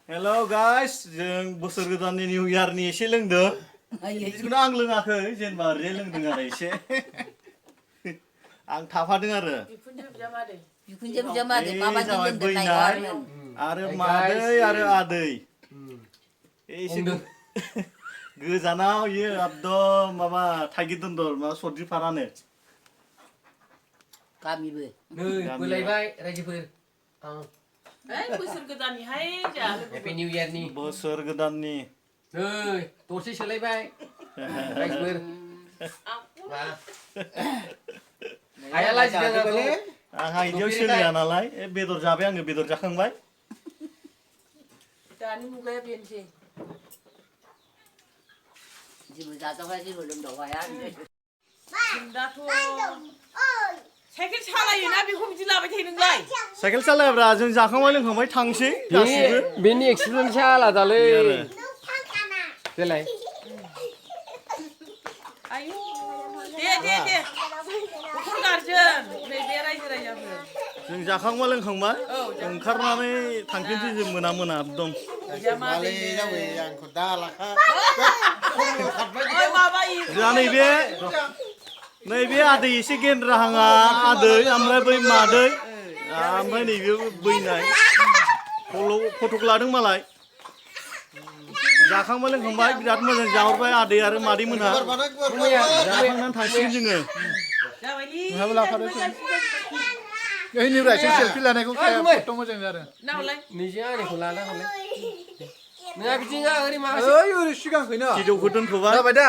Hello guys, जों बोसोर गोदाननि निउ इयारनि एसे लोंदों। जिखुनु आं लोङाखै, जेनेबा ओरैनो लोंदों आरो एसे। आं थाफादों आरो। बिखुनजो बिजामादै माबायदि लोंदों नायहरनो। आरो मादै आरो आदै। एसे गोजानाव इयो एकदम माबा थाइगिर दन्दर माबा सद्रिफारानो। गामिबो। नै बोलायबाय रायजोफोर। बोसोर गोदाननिहाय जोंहा हेपि निउ इयारनि बोसोर गोदाननि नै दसे सोलायबाय रायजोफोर आया लाजिदों आंखौ आंहा इदियाव सोलिया नालाय बेदर जाबाय आङो बेदर जाखांबाय दानि मुगाया बेनोसै जेबो जादावहाय जेबो लोंदावहाया दाथ' साइकेल सालायोना बेखौ बिदि लाबाय थायो नोंलाय साइकेल सालायब्रा जों जाखांबाय लोंखांबाय थांसै गासिबो बेनि एक्सपिरियेन्सआ आलादालै देलाय आयु दे न'खर गारजेन नैबे रायजो राजाफोर जों जाखांबा लोंखांबाय ओंखारनानै थांफिनसै जों मोना एकदम जोंहा नैबे आदै एसे गेन्द्राहाङा आदै ओमफ्राय बै मादै ओमफ्राय नैबे बैनाय फटक लादों मालाय जाखांबाय लोंखांबाय बिराद मोजां जाहरबाय आदै आरो मादै मोनहा जाखांनानै थांसिगोन जोङो नोंहाबो लाफादो ओइनिफ्राय सेलफि लानायखौ फट' मोजां जादों निजे आंनिखौ लाना हरलाय नोंहा बिदि ओरै माबा ओरै सिगांखैनो भिडिअखौ दोनथ'बाय जाबाय दा